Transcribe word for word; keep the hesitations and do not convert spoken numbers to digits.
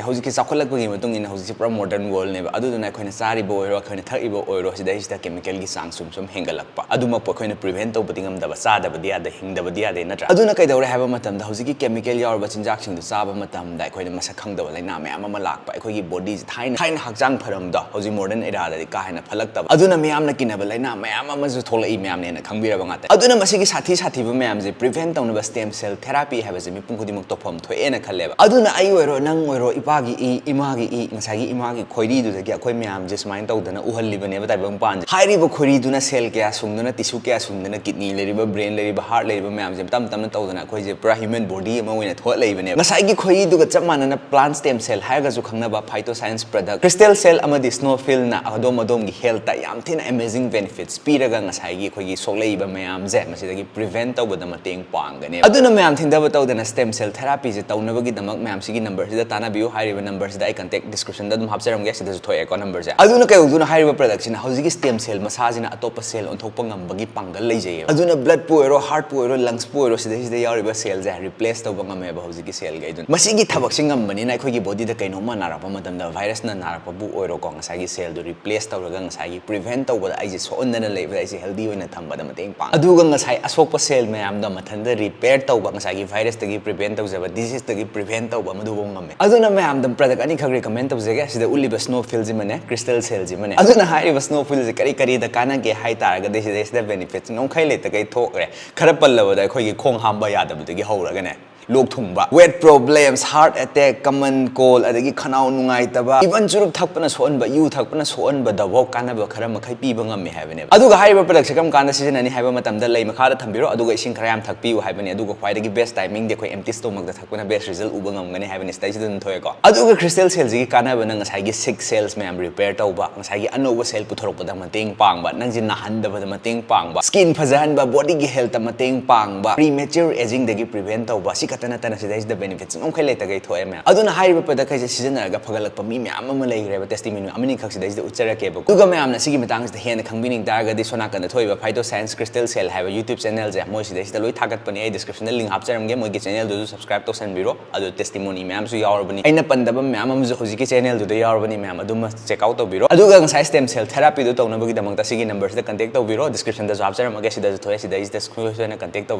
ꯍꯧꯖꯤꯛꯀꯤ ꯆꯥꯎꯈꯠꯂꯛꯄꯒꯤ ꯃꯇꯨꯡ ꯏꯟꯅ ꯍꯧꯖꯤꯛꯁꯤ ꯄꯨꯔꯥ modern world ꯅꯦꯕ꯫ ꯑꯗꯨꯗꯨꯅ ꯑꯩꯈꯣꯏꯅ ꯆꯥꯔꯤꯕ ꯑꯣꯏꯔꯣ, ꯑꯩꯈꯣꯏꯅ ꯊꯛꯏꯕ ꯑꯣꯏꯔꯣ, ꯁꯤꯗꯩꯁꯤꯗ chemical ꯒꯤ ꯆꯥꯡ ꯁꯨꯝ ꯁꯨꯝ ꯍꯦꯟꯒꯠꯂꯛꯄ꯫ ꯑꯗꯨꯃꯛꯄꯨ ꯑꯩꯈꯣꯏꯅ prevent ꯇꯧꯕꯗꯤ ꯉꯝꯗꯕ, ꯆꯥꯗꯕꯗꯤ ꯌꯥꯗꯦ, ꯍꯤꯡꯗꯕꯗꯤ ꯌꯥꯗꯦ, ꯅꯠꯇ꯭ꯔꯥ? ꯑꯗꯨꯅ ꯀꯩꯗꯧꯔꯦ ꯍꯥꯏꯕ ꯃꯇꯝꯗ, ꯍꯧꯖꯤꯛꯀꯤ chemical ꯌꯥꯎꯔꯕ ꯆꯤꯟꯖꯥꯛꯁꯤꯡꯗꯣ ꯆꯥꯕ ꯃꯇꯝꯗ ꯑꯩꯈꯣꯏꯅ ꯃꯁꯛ ꯈꯪꯗꯕ ꯂꯥꯏꯅꯥ ꯃꯌꯥꯝ ꯑꯃ ꯂꯥꯛꯄ, ꯑꯩꯈꯣꯏꯒꯤ body ꯁꯦ ꯊꯥꯏꯅ, ꯊꯥꯏꯅ ꯍꯛꯆꯥꯡ ꯐꯔꯝꯕꯗꯣ ꯍꯧꯖꯤꯛ modern era ꯗꯗꯤ ꯀꯥ ꯍꯦꯟꯅ ꯐꯠꯂꯛꯇꯕ, ꯑꯗꯨꯅ ꯃꯤꯌꯥꯝꯅ ꯀꯤꯅꯕ ꯂꯥꯏꯅꯥ ꯃꯌꯥꯝ ꯑꯃꯁꯨ ꯊꯣꯛꯂꯛꯏ ꯃꯌꯥꯝꯅ ꯍꯦꯟꯅ ꯈꯪꯕꯤꯔꯕ ꯉꯥꯛꯇꯅꯤ꯫ ꯑꯗꯨꯅ ꯃꯁꯤꯒꯤ ꯁꯥꯊꯤ ꯁꯥꯊꯤꯕ ꯃꯌꯥꯝꯁꯦ prevent ꯇꯧꯅꯕ stem cell therapy ꯍꯥꯏꯕꯁꯦ ꯃꯤꯄꯨꯝ ꯈꯨꯗꯤꯡꯃꯛ ꯇꯧꯐꯝ ꯊꯣꯛꯑꯦꯅ ꯈꯜꯂꯦꯕ꯫ ꯑꯗꯨꯅ ꯑꯩ ꯑꯣꯏꯔꯣ, ꯅꯪ ꯑꯣꯏꯔꯣ, ꯏꯄꯥꯒꯤ ꯏ, ꯏꯃꯥꯒꯤ ꯏ, ꯉꯁꯥꯏꯒꯤ ꯏꯃꯥꯒꯤ ꯈꯣꯏꯔꯤꯗꯨꯗꯒꯤ ꯑꯩꯈꯣꯏ ꯃꯌꯥꯝꯁꯦ ꯁꯨꯃꯥꯏꯅ ꯇꯧꯗꯅ ꯎꯍꯜꯂꯤꯕꯅꯦꯕ ꯇꯥꯏꯕꯪꯄꯥꯟꯁꯦ꯫ ꯍꯥꯏꯔꯤꯕ ꯈꯣꯏꯔꯤꯗꯨꯅ cell ꯀꯌꯥ ꯁꯨꯡꯗꯨꯅ, tissue ꯀꯌꯥ ꯁꯨꯡꯗꯨꯅ, kidney ꯂꯩꯔꯤꯕ, brain ꯂꯩꯔꯤꯕ, heart ꯂꯩꯔꯤꯕ ꯃꯌꯥꯝꯁꯦ ꯇꯞ ꯇꯞꯅ ꯇꯧꯗꯅ ꯑꯩꯈꯣꯏꯁꯦ ꯄꯨꯔꯥ human body ꯑꯃ ꯑꯣꯏꯅ ꯊꯣꯛꯍꯜꯂꯛꯏꯕꯅꯦꯕ꯫ ꯉꯁꯥꯏꯒꯤ ꯈꯣꯏꯔꯤꯗꯨꯒ ꯆꯞ ꯃꯥꯟꯅꯅ plant stem cell ꯍꯥꯏꯔꯒꯁꯨ ꯈꯪꯅꯕ phytoscience product, crystal cell ꯑꯃꯗꯤ snow field ꯅ ꯑꯗꯣꯝ ꯑꯗꯣꯝꯒꯤ health ꯇ ꯌꯥꯝ ꯊꯤꯅ amazing benefits ꯄꯤꯔꯒ ꯉꯁꯥꯏꯒꯤ ꯑꯩꯈꯣꯏꯒꯤ ꯁꯣꯛꯂꯛꯏꯕ ꯃꯌꯥꯝꯁꯦ ꯃꯁꯤꯗꯒꯤ prevent ꯇꯧꯕꯗ ꯃꯇꯦꯡ ꯄꯥꯡꯒꯅꯦꯕ꯫ ꯑꯗꯨꯅ ꯃꯌꯥꯝ ꯊꯤꯡꯊꯕ ꯇꯧꯗꯅ stem cell therapy ꯁꯦ ꯇꯧꯅꯕꯒꯤꯗꯃꯛ ꯃꯌꯥꯝ ꯁꯤꯒꯤ number ꯁꯤꯗ ꯇꯥꯟꯅꯕꯤꯌꯨ꯫ ꯍꯥꯏꯔꯤꯕ number ꯁꯤꯗ ꯑꯩ contact description ꯗ ꯑꯗꯨꯝ ꯍꯥꯞꯆꯔꯝꯒꯦ, ꯁꯤꯗꯁꯨ ꯊꯣꯛꯑꯦꯀꯣ number ꯁꯦ꯫ ꯑꯗꯨꯅ ꯀꯩꯗꯧꯗꯣꯏꯅꯣ? ꯍꯥꯏꯔꯤꯕ product ꯁꯤꯅ ꯍꯧꯖꯤꯛꯀꯤ stem cell ꯃꯁꯥꯁꯤꯅ ꯑꯇꯣꯞꯄ cell ꯑꯣꯟꯊꯣꯛꯄ ꯉꯝꯕꯒꯤ ꯄꯥꯡꯒꯜ ꯂꯩꯖꯩꯌꯦꯕ꯫ ꯑꯗꯨꯅ blood ꯄꯨ ꯑꯣꯏꯔꯣ, heart ꯄꯨ ꯑꯣꯏꯔꯣ, lungs ꯄꯨ ꯑꯣꯏꯔꯣ, ꯁꯤꯗꯩꯁꯤꯗ ꯌꯥꯎꯔꯤꯕ cell ꯁꯦ replace ꯇꯧꯕ ꯉꯝꯃꯦꯕ ꯍꯧꯖꯤꯛꯀꯤ cell ꯈꯩꯗꯨꯅ꯫ ꯃꯁꯤꯒꯤ ꯊꯕꯛꯁꯤ ꯉꯝꯕꯅꯤꯅ ꯑꯩꯈꯣꯏꯒꯤ body ꯗ ꯀꯩꯅꯣꯝꯃ ꯅꯥꯔꯛꯄ ꯃꯇꯝꯗ, virus ꯅ ꯅꯥꯔꯛꯄꯕꯨ ꯑꯣꯏꯔꯣꯀꯣ, ꯉꯁꯥꯏꯒꯤ cell ꯗꯨ replace ꯇꯧꯔꯒ ꯉꯁꯥꯏꯒꯤ prevent ꯇꯧꯕꯗ, ꯑꯩꯁꯦ ꯁꯣꯛꯍꯟꯗꯅ ꯂꯩꯕꯗ ꯑꯩꯁꯦ healthy ꯑꯣꯏꯅ ꯊꯝꯕꯗ ꯃꯇꯦꯡ ꯄꯥꯡꯉꯦ꯫ ꯑꯗꯨꯒ ꯉꯁꯥꯏ ꯑꯁꯣꯛꯄ cell ꯃꯌꯥꯝꯗꯣ ꯃꯊꯟꯇ repair ꯇꯧꯕ, ꯉꯁꯥꯏꯒꯤ virus ꯇꯒꯤ prevent ꯇꯧꯖꯕ, disease ꯇꯒꯤ prevent ꯇꯧꯕ, ꯃꯗꯨꯐꯥꯎ ꯉꯝꯃꯦ꯫ ꯑꯗꯨꯅ ꯃꯌꯥꯝꯗ product ꯑꯅꯤꯈꯛ recommend ꯇꯧꯖꯒꯦ꯫ ꯁꯤꯗ ꯎꯠꯂꯤꯕ snow field ꯁꯤꯃꯅꯦ, crystal cell ꯁꯤꯃꯅꯦ꯫ ꯑꯗꯨꯅ ꯍꯥꯏꯔꯤꯕ snow field ꯁꯦ ꯀꯔꯤ ꯀꯔꯤꯗ ꯀꯥꯟꯅꯒꯦ ꯍꯥꯏ ꯇꯥꯔꯒꯗꯤ, ꯁꯤꯗꯩꯁꯤꯗ benefits ꯉꯝꯈꯩ ꯂꯩꯇꯈꯩ ꯊꯣꯛꯈ꯭ꯔꯦ꯫ ꯈꯔ ꯄꯜꯂꯕꯗ ꯑꯩꯈꯣꯏꯒꯤ ꯈꯣꯡ ꯍꯥꯝꯕ ꯌꯥꯗꯕꯗꯒꯤ ꯍꯧꯔꯒꯅꯦ, ꯂꯣꯛ ꯊꯨꯡꯕ, weight problems, heart attack, common cold, ꯑꯗꯒꯤ ꯈꯅꯥꯎ ꯅꯨꯡꯉꯥꯏꯇꯕ, even ꯆꯨꯔꯨꯞ ꯊꯛꯄꯅ ꯁꯣꯛꯍꯟꯕ, ꯌꯨ ꯊꯛꯄꯅ ꯁꯣꯛꯍꯟꯕꯗꯐꯥꯎ ꯀꯥꯟꯅꯕ ꯈꯔ ꯃꯈꯩ ꯄꯤꯕ ꯉꯝꯃꯦ ꯍꯥꯏꯕꯅꯦꯕ꯫ ꯑꯗꯨꯒ ꯍꯥꯏꯔꯤꯕ product ꯁꯦ ꯀꯔꯝ ꯀꯥꯟꯗ ꯁꯤꯖꯤꯟꯅꯅꯤ ꯍꯥꯏꯕ ꯃꯇꯝꯗ, ꯂꯩ ꯃꯈꯥꯗ ꯊꯝꯕꯤꯔꯣ, ꯑꯗꯨꯒ ꯏꯁꯤꯡ ꯈꯔ ꯌꯥꯝ ꯊꯛꯄꯤꯌꯨ ꯍꯥꯏꯕꯅꯤ꯫ ꯑꯗꯨꯒ ꯈ꯭ꯋꯥꯏꯗꯒꯤ best timing ꯗꯤ ꯑꯩꯈꯣꯏ empty stomach ꯇ ꯊꯛꯄꯅ best result ꯎꯕ ꯉꯝꯒꯅꯤ ꯍꯥꯏꯕꯅꯤ꯫ ꯁꯤꯗꯩꯁꯤꯗ ꯑꯗꯨꯝ ꯊꯣꯛꯑꯦꯀꯣ꯫ ꯑꯗꯨꯒ crystal cell ꯁꯤꯒꯤ ꯀꯥꯟꯅꯕꯅ ꯉꯁꯥꯏꯒꯤ sick cells ꯃꯌꯥꯝ repair ꯇꯧꯕ, ꯉꯁꯥꯏꯒꯤ ꯑꯅꯧꯕ cell ꯄꯨꯊꯣꯔꯛꯄꯗ ꯃꯇꯦꯡ ꯄꯥꯡꯕ, ꯅꯪꯁꯦ ꯅꯥꯍꯟꯗꯕꯗ ꯃꯇꯦꯡ ꯄꯥꯡꯕ, skin ꯐꯖꯍꯟꯕ, body ꯒꯤ health ꯇ ꯃꯇꯦꯡ ꯄꯥꯡꯕ, premature aging ꯗꯒꯤ prevent ꯇꯧꯕ, ꯁꯤ ꯅꯠꯇꯅ ꯁꯤꯗꯩꯁꯤꯗ benefits ꯃꯈꯩ ꯂꯩꯇꯈꯩ ꯊꯣꯛꯑꯦ ꯃꯌꯥꯝ꯫ ꯑꯗꯨꯅ ꯍꯥꯏꯔꯤꯕ product ꯈꯩꯁꯦ ꯁꯤꯖꯤꯟꯅꯔꯒ ꯐꯒꯠꯂꯛꯄ ꯃꯤ ꯃꯌꯥꯝ ꯑꯃ ꯂꯩꯈ꯭ꯔꯦꯕ, testimony ꯑꯃꯅꯤ ꯈꯛ ꯁꯤꯗꯩꯁꯤꯗ ꯎꯠꯆꯔꯛꯀꯦꯕꯀꯣ꯫ ꯑꯗꯨꯒ ꯃꯌꯥꯝꯅ ꯁꯤꯒꯤ ꯃꯇꯥꯡꯁꯤꯗ ꯍꯦꯟꯅ ꯈꯪꯕꯤꯅꯤꯡ ꯇꯥꯔꯒꯗꯤ ꯁꯣꯝ ꯅꯥꯀꯟꯗ ꯊꯣꯛꯏꯕ Phyto Science Crystal Cell ꯍꯥꯏꯕ YouTube channel ꯁꯦ ꯃꯣꯏ ꯁꯤꯗꯩꯁꯤꯗ ꯂꯣꯏ ꯊꯥꯒꯠꯄꯅꯦ꯫ ꯑꯩ description ꯗ link ꯍꯥꯞꯆꯔꯝꯒꯦ, ꯃꯣꯏꯒꯤ channel ꯗꯨꯁꯨ subscribe ꯇꯧꯁꯟꯕꯤꯔꯣ꯫ ꯑꯗꯨ testimony ꯃꯌꯥꯝꯁꯨ ꯌꯥꯎꯔꯕꯅꯤ, ꯑꯩꯅ ꯄꯟꯗꯕ ꯃꯌꯥꯝ ꯑꯃꯁꯨ ꯍꯧꯖꯤꯛꯀꯤ channel ꯗꯨꯗ ꯌꯥꯎꯔꯕꯅꯤ ꯃꯌꯥꯝ, ꯑꯗꯨꯃ check out ꯇꯧꯕꯤꯔꯣ꯫ ꯑꯗꯨꯒ ꯉꯁꯥꯏ stem cell therapy ꯗꯨ ꯇꯧꯅꯕꯒꯤꯗꯃꯛꯇ ꯁꯤꯒꯤ number ꯁꯤꯗ contact ꯇꯧꯕꯤꯔꯣ, description ꯗꯁꯨ ꯍꯥꯞꯆꯔꯝꯃꯒꯦ, ꯁꯤꯗꯁꯨ ꯊꯣꯛꯑꯦ, ꯁꯤꯗꯩꯁꯤꯗ ꯁꯣꯏꯗꯅ contact ꯇꯧꯕꯤꯔꯣ꯫